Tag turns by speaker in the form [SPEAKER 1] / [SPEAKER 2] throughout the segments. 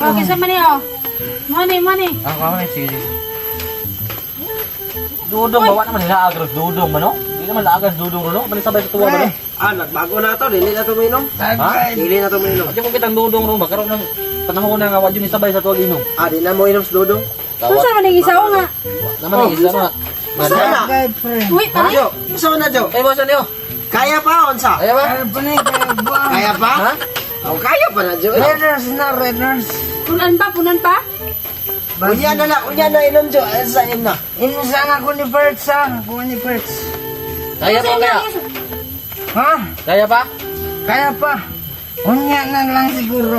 [SPEAKER 1] Okay sa man niyo. Money, money.
[SPEAKER 2] Ah, kama na, sige, sige. Dudong, bawa naman nila agros dudong ba no? Hindi naman laagas dudong no? Bali sabay sa tuwa ba no?
[SPEAKER 3] Ah, nagbago na to. Dili na to mainom.
[SPEAKER 2] Ha?
[SPEAKER 3] Dili na to mainom.
[SPEAKER 2] Adyo kung kitang dudong ro, magkaroon ng panahon na nga wadyo ni sabay sa tuwa inom.
[SPEAKER 3] Ah, di na mo inom sa dudong.
[SPEAKER 1] Unsa man ang isa nga?
[SPEAKER 2] Naman ang isa na.
[SPEAKER 3] Unsa na?
[SPEAKER 1] Uy, tani.
[SPEAKER 3] Jo, unsa na Jo?
[SPEAKER 2] Ay, boss niyo.
[SPEAKER 3] Kaya pa unsa?
[SPEAKER 2] Kaya ba?
[SPEAKER 3] Kaya pa?
[SPEAKER 2] Ha?
[SPEAKER 3] Oh, kaya pa na Jo.
[SPEAKER 4] Letters na, letters.
[SPEAKER 1] Punan pa, punan pa.
[SPEAKER 3] Unya na lang, unya na inom Jo. Unsa inom na?
[SPEAKER 4] Inusan ako ni Perts, ha? Ako ni Perts.
[SPEAKER 2] Kaya pa kaya?
[SPEAKER 4] Ha?
[SPEAKER 2] Kaya pa?
[SPEAKER 4] Kaya pa. Unya na lang siguro.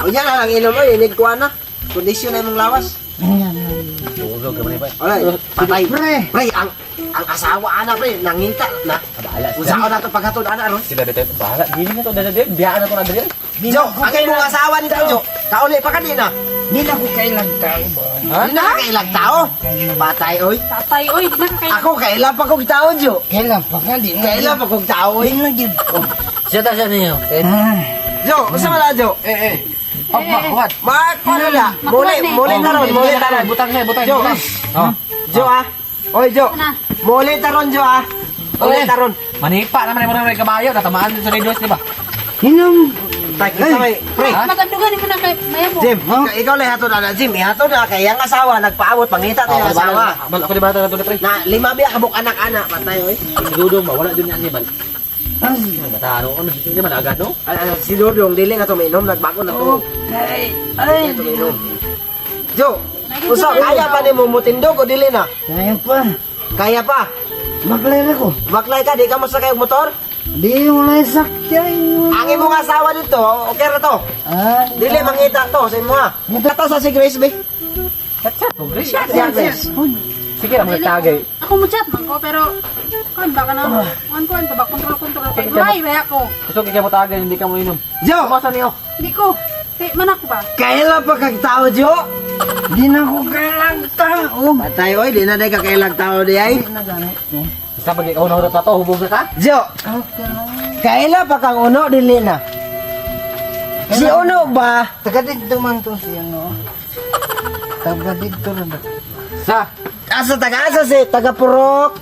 [SPEAKER 3] Unya na lang inom oy, inig kuha na. Kondisyon na imong lawas.
[SPEAKER 4] Unya na lang.
[SPEAKER 2] Dudong ka man ba?
[SPEAKER 3] Wala, patay.
[SPEAKER 4] Pre.
[SPEAKER 3] Pre, ang asawa ana pre, nangita na.
[SPEAKER 2] Bahala
[SPEAKER 3] Unsa na to paghatod ana ron?
[SPEAKER 2] Sila dito, bahala. Dili na to dada biyaan na to na dili.
[SPEAKER 3] Jo, ang imong asawa nito Jo. Kauli pa kanina.
[SPEAKER 4] Di na ko kailang tao ba?
[SPEAKER 2] Ha?
[SPEAKER 3] Di na ka kailang tao. Patay oy.
[SPEAKER 1] Tatay, oy, di na ka kay.
[SPEAKER 3] Ako kailan pa kog tao Jo.
[SPEAKER 4] Kailan pa ka? Di na.
[SPEAKER 3] Kailan pa kog tao oy.
[SPEAKER 4] Di na gid ko.
[SPEAKER 2] Siya ta siya ninyo. Eh,
[SPEAKER 4] Ah,
[SPEAKER 3] Jo, unsa man na Jo?
[SPEAKER 2] eh. eh. Oh, what?
[SPEAKER 3] Ma, kuno na. Muli, muli taron, muli taron.
[SPEAKER 2] Butang siya, butang.
[SPEAKER 3] Jo.
[SPEAKER 2] butang. Oh.
[SPEAKER 3] Jo ah. Oy Jo.
[SPEAKER 1] Ano?
[SPEAKER 3] Muli taron Jo ah. Muli
[SPEAKER 2] Oy.
[SPEAKER 3] taron.
[SPEAKER 2] Manipa naman mo naman kabayo, natamaan din sa radios, di ba?
[SPEAKER 4] Inom.
[SPEAKER 3] Tay, kita may pre.
[SPEAKER 2] Ha?
[SPEAKER 1] Matandugan ni mo na kay mayabo.
[SPEAKER 3] Jim, ikaw lang hatod ana Jim, ihatod na kay ang asawa nagpaabot pangita tayo
[SPEAKER 2] Oh,
[SPEAKER 3] asawa.
[SPEAKER 2] Bal, ako di ba tayo pre?
[SPEAKER 3] Na lima biya kabuk anak-anak patay oy.
[SPEAKER 2] Si Dudong ba wala dun yan ni Bal.
[SPEAKER 4] Ah,
[SPEAKER 2] Ay, bataro ano, hindi man agad no?
[SPEAKER 3] Ah, ah, si Dudong dili na to mainom nagbago na to.
[SPEAKER 4] Ay, ay.
[SPEAKER 3] Dili na to mainom. Jo, usa kaya pa nimo mutindog o dili na?
[SPEAKER 4] Kaya pa.
[SPEAKER 3] Kaya pa.
[SPEAKER 4] Maklaro ko.
[SPEAKER 3] Baklay ka, di ka mo sakay og motor?
[SPEAKER 4] Di mo na sakyan.
[SPEAKER 3] Ang imong asawa dito, okay ra to.
[SPEAKER 4] Ah,
[SPEAKER 3] Dili mangita to sa imo ha. Ito sa si Grace be.
[SPEAKER 2] Chat mo, Grace.
[SPEAKER 3] Si Grace.
[SPEAKER 2] Sige ra mga tagay.
[SPEAKER 1] Ako mo chat man ko pero kuan ba ka na? Kuan kuan pa ba control control kay Ay, waya ko.
[SPEAKER 2] Gusto kay mo tagay, hindi ka mo inom.
[SPEAKER 3] Jo,
[SPEAKER 2] Masa niyo?
[SPEAKER 1] Di ko. Kay manak ba?
[SPEAKER 3] kaila pa kag tao Jo.
[SPEAKER 4] Di na ko kailang tao.
[SPEAKER 3] Patay oy, di na day ka kailag tao di ay.
[SPEAKER 4] Di na ganit.
[SPEAKER 2] Isa pag ikaw na na to, hubog na ka.
[SPEAKER 3] Jo,
[SPEAKER 4] Okay lang.
[SPEAKER 3] kaila pa kang uno dili na. Si uno ba?
[SPEAKER 4] Taga dito man to si ano. Taga dito na ba?
[SPEAKER 2] Sa
[SPEAKER 3] Asa taga asa si taga Purok.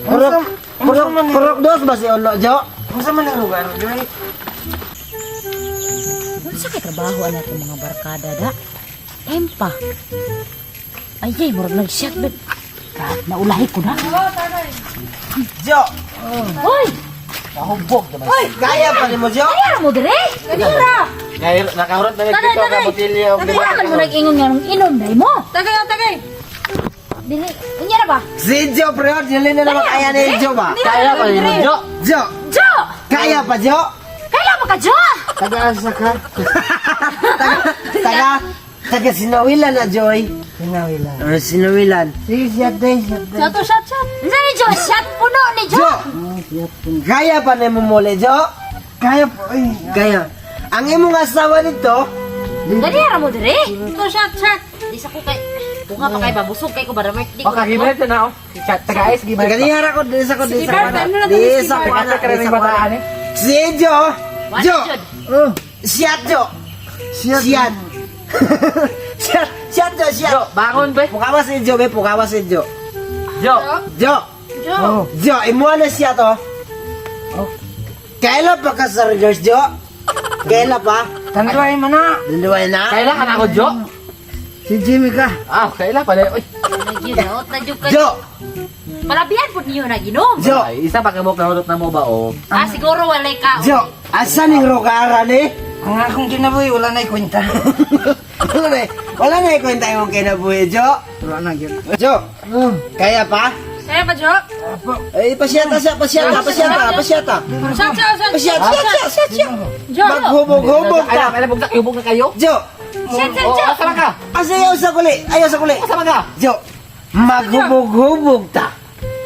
[SPEAKER 3] Purok Purok Purok dos ba si uno Jo?
[SPEAKER 4] Unsa man ang lugar, dre?
[SPEAKER 5] Unsa kay trabaho ana itong mga barkada da? Time pa. Ay, ay, murag nag-shot ba? Naulahi ko na.
[SPEAKER 3] Jo,
[SPEAKER 5] Hoy!
[SPEAKER 2] Nahubog naman.
[SPEAKER 5] Hoy!
[SPEAKER 3] kaya pa nimo Jo?
[SPEAKER 5] Kaya mo dire? Ganira!
[SPEAKER 2] Ngayon, nakahurot na
[SPEAKER 5] Tagay,
[SPEAKER 2] nagpito ka
[SPEAKER 5] tagay.
[SPEAKER 2] botilya og
[SPEAKER 5] Wala man mo nag-ingon nga nung inom dai mo.
[SPEAKER 1] Tagay, oh, tagay.
[SPEAKER 5] Dili, unya na ba?
[SPEAKER 3] Si Jo pre, dili na naman kaya ni Jo ba?
[SPEAKER 2] Kaya pa nimo, Jo.
[SPEAKER 3] Jo,
[SPEAKER 5] Jo!
[SPEAKER 3] kaya pa Jo?
[SPEAKER 5] Kaya mo ka, Jo!
[SPEAKER 4] Taga asa ka?
[SPEAKER 3] Taga taga taga Sinawilan na Joy.
[SPEAKER 4] Pinawilan.
[SPEAKER 3] Or Sinawilan.
[SPEAKER 4] Sige, siya day, siya day.
[SPEAKER 1] Shot, oh, shot, shot.
[SPEAKER 5] Unsa ni Jo? Shot puno ni Jo!
[SPEAKER 3] Jo,
[SPEAKER 4] Ah, siya po.
[SPEAKER 3] kaya pa nimo muli Jo?
[SPEAKER 4] Kaya po, eh.
[SPEAKER 3] Kaya. Ang imong asawa nito,
[SPEAKER 5] Ganira mo dire?
[SPEAKER 1] Ito, shot, shot.
[SPEAKER 5] Di sa ko kay bunga pa kay babusog kay ko ba di ko.
[SPEAKER 2] Baka gibalit na oh. Taga-ice gibalit.
[SPEAKER 3] Taga ko dili sa ko dili
[SPEAKER 1] Sige,
[SPEAKER 3] sa
[SPEAKER 1] Bart, ano na to,
[SPEAKER 3] Di
[SPEAKER 1] sige,
[SPEAKER 3] sa
[SPEAKER 1] Bart.
[SPEAKER 3] ko ana,
[SPEAKER 2] Taga
[SPEAKER 3] di
[SPEAKER 2] rin
[SPEAKER 3] sa ko
[SPEAKER 2] bataan
[SPEAKER 3] ana.
[SPEAKER 2] eh.
[SPEAKER 3] Si Jo, Jo,
[SPEAKER 4] Oh,
[SPEAKER 3] siyat Jo.
[SPEAKER 4] siya.
[SPEAKER 3] Siyat. Siyat, siyat Jo, siyat.
[SPEAKER 2] Jo, bangon be.
[SPEAKER 3] Pukawa si Jo, be, pukawa si Jo.
[SPEAKER 2] Jo.
[SPEAKER 3] Jo,
[SPEAKER 1] Jo.
[SPEAKER 4] Oh,
[SPEAKER 3] Jo, imuha na siya to.
[SPEAKER 4] Oh.
[SPEAKER 3] Kailan pa ka sa reverse, Jo? Kailan pa?
[SPEAKER 4] tanduay man na.
[SPEAKER 3] Dunduay na?
[SPEAKER 2] Kailan ka na ako, Jo?
[SPEAKER 4] Si Jimmy ka.
[SPEAKER 2] Ah, kailan pala. Oy.
[SPEAKER 5] Nagyud na jud ka.
[SPEAKER 3] Jo,
[SPEAKER 5] Palabihan pud niyo na ginom.
[SPEAKER 3] Jo,
[SPEAKER 2] Ay, isa pa kabok na hurot na mo ba oh.
[SPEAKER 5] Ah, siguro walay ka.
[SPEAKER 3] Jo, asa ning rogara ni?
[SPEAKER 4] Ang akong kinabuhi, wala na ikwenta.
[SPEAKER 3] Wala na, wala na ikwenta imong kinabuhi, Jo.
[SPEAKER 4] Wala na gyud.
[SPEAKER 3] Jo,
[SPEAKER 4] Oh,
[SPEAKER 3] kaya pa?
[SPEAKER 1] Kaya pa, Jo?
[SPEAKER 4] apo.
[SPEAKER 3] Eh, pasyata siya, pasyata, pasyata, pasyata.
[SPEAKER 1] Shot, shot, shot.
[SPEAKER 3] Pasyata, siya, siya, siya.
[SPEAKER 1] Jo.
[SPEAKER 3] Maghubog-hubog
[SPEAKER 2] Ay,
[SPEAKER 3] ka.
[SPEAKER 2] ay, bugsak, hubog na kayo.
[SPEAKER 3] Jo,
[SPEAKER 5] Shot, shot,
[SPEAKER 2] Oh,
[SPEAKER 5] shot.
[SPEAKER 2] asa man ka?
[SPEAKER 3] asa ayaw sa kuli, ayaw sa kuli.
[SPEAKER 2] Asa man ka?
[SPEAKER 3] Jo, maghubog-hubog ta.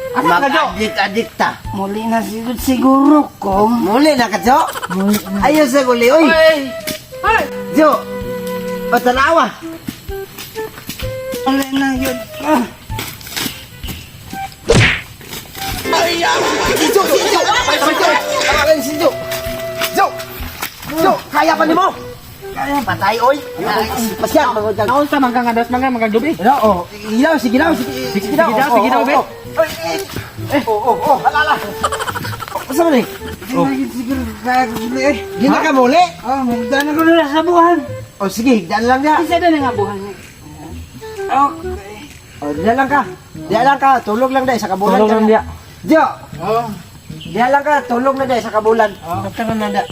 [SPEAKER 2] Asa ka, Jo?
[SPEAKER 3] Mag-adik-adik ta.
[SPEAKER 4] Muli na siguro, siguro ko.
[SPEAKER 3] Muli na ka, Jo.
[SPEAKER 4] Muli na.
[SPEAKER 3] Ayaw sa kuli, oy.
[SPEAKER 2] Oy.
[SPEAKER 1] Hoy.
[SPEAKER 3] Jo, patanawa.
[SPEAKER 4] Muli na yun. Ah.
[SPEAKER 3] Si Jo, si Jo. Ay, si Jo. Si Jo. Jo, Jo, kaya pa nimo. Patay oy. Pasyak magod ka.
[SPEAKER 2] Naunsa man ka nga das mga mga gabi.
[SPEAKER 3] Ano, oh, ilaw, sige daw, sige, sige daw.
[SPEAKER 2] Sige daw, sige daw, be.
[SPEAKER 3] Oh, oh, oh, halala. Asa man eh?
[SPEAKER 4] Di na gid siguro kaya ko suli eh.
[SPEAKER 3] Di na ka muli.
[SPEAKER 4] Oh, magdaan ko na sa buhan.
[SPEAKER 3] Oh, sige, daan lang niya.
[SPEAKER 1] Isa na nga buhan.
[SPEAKER 4] Okay.
[SPEAKER 3] Oh, diyan lang ka. Diyan lang ka, tulog lang dai sa kabulan.
[SPEAKER 2] Tulog lang diya.
[SPEAKER 3] Diyo,
[SPEAKER 4] Oh,
[SPEAKER 3] diyan lang ka, tulog na dai sa kabulan.
[SPEAKER 4] oh, tara na da.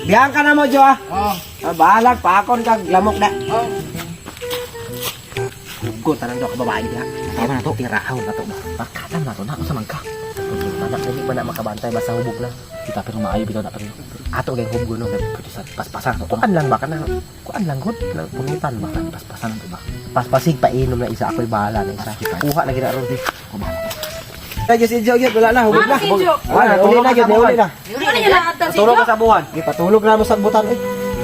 [SPEAKER 3] Diyan ka na mo, Diyo, ah.
[SPEAKER 4] Oh,
[SPEAKER 3] Ah, bahalag, paakon ka, lamok na.
[SPEAKER 4] oh.
[SPEAKER 3] Hugo, tanang daw ka babae diha.
[SPEAKER 2] Tama na to, tirahaw na to ba. Barkada na to na unsa man ka.
[SPEAKER 3] Manak, dili man na makabantay, basta hubog lang.
[SPEAKER 2] Kita pero maayo bitaw na pero.
[SPEAKER 3] Ato kay hubgo no.
[SPEAKER 2] Pwede sa paspasan to.
[SPEAKER 3] Kuan lang ba kana? Kuan lang gud, nang punutan ba?
[SPEAKER 2] Paspasan to ba.
[SPEAKER 3] Paspasig painom na isa ako'y bahala na isa.
[SPEAKER 2] Sige, pa.
[SPEAKER 3] Kuha na gina ron.
[SPEAKER 2] Ako bahala.
[SPEAKER 3] Ay, si Joe, gyud, wala na, hubog na.
[SPEAKER 1] Ah, si Joe.
[SPEAKER 3] Wala, uli na gyud, uli na.
[SPEAKER 1] Ano niya lahat si
[SPEAKER 2] Tulog ka sa buhan.
[SPEAKER 3] Ipatulog na mo sa butan. Eh,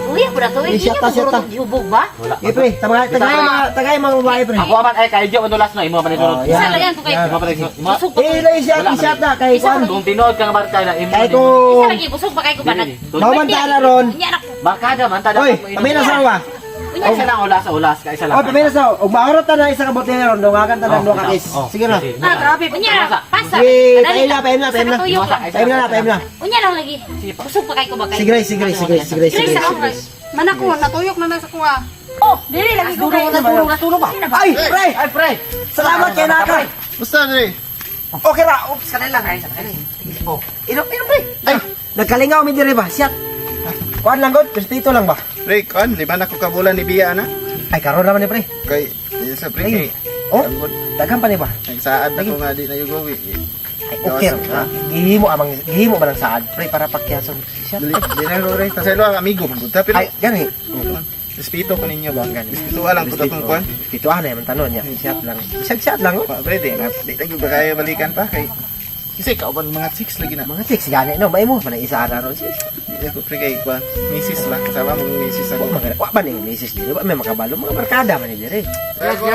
[SPEAKER 5] Uy, ako na to.
[SPEAKER 3] Eh,
[SPEAKER 5] Hindi
[SPEAKER 3] siya
[SPEAKER 5] niya
[SPEAKER 3] ta, siya ta.
[SPEAKER 5] hubog ba?
[SPEAKER 2] Wala.
[SPEAKER 3] Eh, pre, tagay, tagay, mga, tagay mga babae, pre.
[SPEAKER 2] Ako aman ay kay Joe madulas na imo pa ni sunod.
[SPEAKER 3] Oh,
[SPEAKER 5] Isa lang yan kung kay
[SPEAKER 2] Imo pa ni sunod.
[SPEAKER 5] busog pa.
[SPEAKER 3] Eh, ilay siya, siya ta, kay
[SPEAKER 5] Isa
[SPEAKER 3] Juan.
[SPEAKER 2] Kung tinuod ka nga barkada imo.
[SPEAKER 3] Kay
[SPEAKER 5] Isa
[SPEAKER 3] kung,
[SPEAKER 5] lagi busog pa kay ko ba nag.
[SPEAKER 3] mauman ta na ron.
[SPEAKER 5] Unya na ko.
[SPEAKER 2] Barkada man tada.
[SPEAKER 3] Oy, pamina sa wa.
[SPEAKER 5] Unya
[SPEAKER 2] Isa lang ulas, ulas ka isa lang.
[SPEAKER 3] Oy, pamina sa. Og maurot ta na isa ka botella ron, dungagan ta ng
[SPEAKER 2] Oh,
[SPEAKER 3] duha ka case.
[SPEAKER 2] oh,
[SPEAKER 3] Sige na.
[SPEAKER 2] sige.
[SPEAKER 1] Ah, grabe.
[SPEAKER 5] Unya na pasa.
[SPEAKER 3] Sige,
[SPEAKER 5] Kadali
[SPEAKER 3] paim na,
[SPEAKER 5] lang.
[SPEAKER 3] paim na, paim na.
[SPEAKER 5] Sa katuyok lang.
[SPEAKER 3] Paim na, paim na.
[SPEAKER 5] Unya lang lagi. Busog pa kay ko ba kay.
[SPEAKER 3] Sige, sige, sige, sige, sige,
[SPEAKER 5] Grace, ako.
[SPEAKER 3] sige.
[SPEAKER 1] Manak ko, natuyok na na sa kuha.
[SPEAKER 5] Oh,
[SPEAKER 1] Dili lagi ko kay.
[SPEAKER 2] Natulog, natulog ba?
[SPEAKER 3] Ay, pre!
[SPEAKER 2] Ay, pre.
[SPEAKER 3] Salamat kay Naka.
[SPEAKER 6] Basta, Dre.
[SPEAKER 3] Okay ra, oops, kanila lang. Oh, inom, inom, pre. Ay, nagkalingaw mi dire ba? Siyat. Kuan lang god, respeto lang ba?
[SPEAKER 6] Pre, kuan, lima na ko kabulan ni Bia, na.
[SPEAKER 3] Ay, karon naman ni pre.
[SPEAKER 6] Kay, sa pre,
[SPEAKER 3] Ay.
[SPEAKER 6] kay,
[SPEAKER 3] Oh,
[SPEAKER 6] ambot,
[SPEAKER 3] daghan pa ni ba?
[SPEAKER 6] nagsaad na ko nga di na yugowi.
[SPEAKER 3] Ay, okay ra. Gihimo amang gihimo man ang saad, pre, para pakyason. Siyat.
[SPEAKER 6] Dili, di na ko, pre. Pasaylo ang amigo, man gud. Pero,
[SPEAKER 3] Ay, gani.
[SPEAKER 6] respeto ko ninyo ba? Respeto lang ko akong kuan.
[SPEAKER 3] Respeto ana man tanon niya. Siyat lang. Siyat siyat lang. Oh.
[SPEAKER 6] Pa, pre, di na, di na gyud ba kayo balikan pa kay kasi kauban mga chicks lagi na.
[SPEAKER 3] Mga chicks gani no, may mo man isa ana ron sis.
[SPEAKER 6] Di ako pre kay kuan. Misis ba? Kasama mong misis
[SPEAKER 3] Wa
[SPEAKER 6] ako.
[SPEAKER 3] mga wa ba ning misis dire, wa may makabalo mga barkada man ni dire. Sige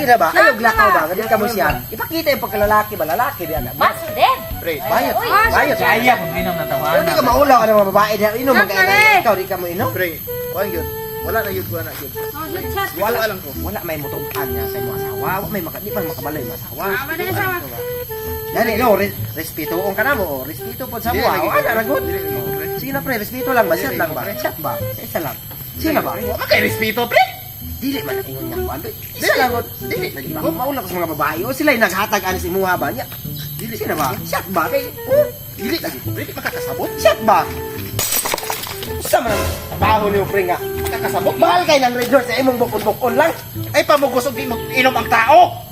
[SPEAKER 3] na ba? Ayaw glakaw ba? Ganyan ka mo siya. Ipakita yung pagkalalaki ba? Lalaki ba?
[SPEAKER 5] Baso din.
[SPEAKER 6] Pre,
[SPEAKER 3] Bayot. Bayot.
[SPEAKER 2] Kaya kung inom na tawanan.
[SPEAKER 3] Hindi ka maulaw ka ng mga babae diha. Inom
[SPEAKER 1] Saan
[SPEAKER 3] ka
[SPEAKER 1] ka eh?
[SPEAKER 3] Ikaw di ka mo inom.
[SPEAKER 6] pre, kuan gyud. Wala na gyud kuan na gyud.
[SPEAKER 1] Oh, shot, shot.
[SPEAKER 6] Wala lang ko.
[SPEAKER 3] Wala may mutugan niya sa imong asawa. Wa may maka, di pa makabalo yung asawa.
[SPEAKER 1] Ah, wala na asawa.
[SPEAKER 3] Dali no, respeto on ka na mo. Respeto pod sa
[SPEAKER 6] Dili
[SPEAKER 3] mo.
[SPEAKER 6] lagi
[SPEAKER 3] O
[SPEAKER 6] ko,
[SPEAKER 3] ana ra gud.
[SPEAKER 6] Dili lagi ko, pre.
[SPEAKER 3] Sige na pre, respeto lang ba? Chat lang ba? Chat ba? Isa lang. Sige na ba?
[SPEAKER 6] Wa kay respeto, pre.
[SPEAKER 3] Dili man ingon nga kuan. Isa lang gud. Dili lagi ba? Maulaw ko sa mga babae. O sila naghatag ani sa imuha ba niya. Dili sila ba? Chat ba? Kay oh,
[SPEAKER 6] Dili lagi ko, pre, di makakasabot.
[SPEAKER 3] chat ba? Sa man trabaho niyo pre nga.
[SPEAKER 6] Makakasabot.
[SPEAKER 3] Mahal kay ng resort sa imong bukod-bukod lang.
[SPEAKER 6] Ay pamugos og di mo inom ang tao.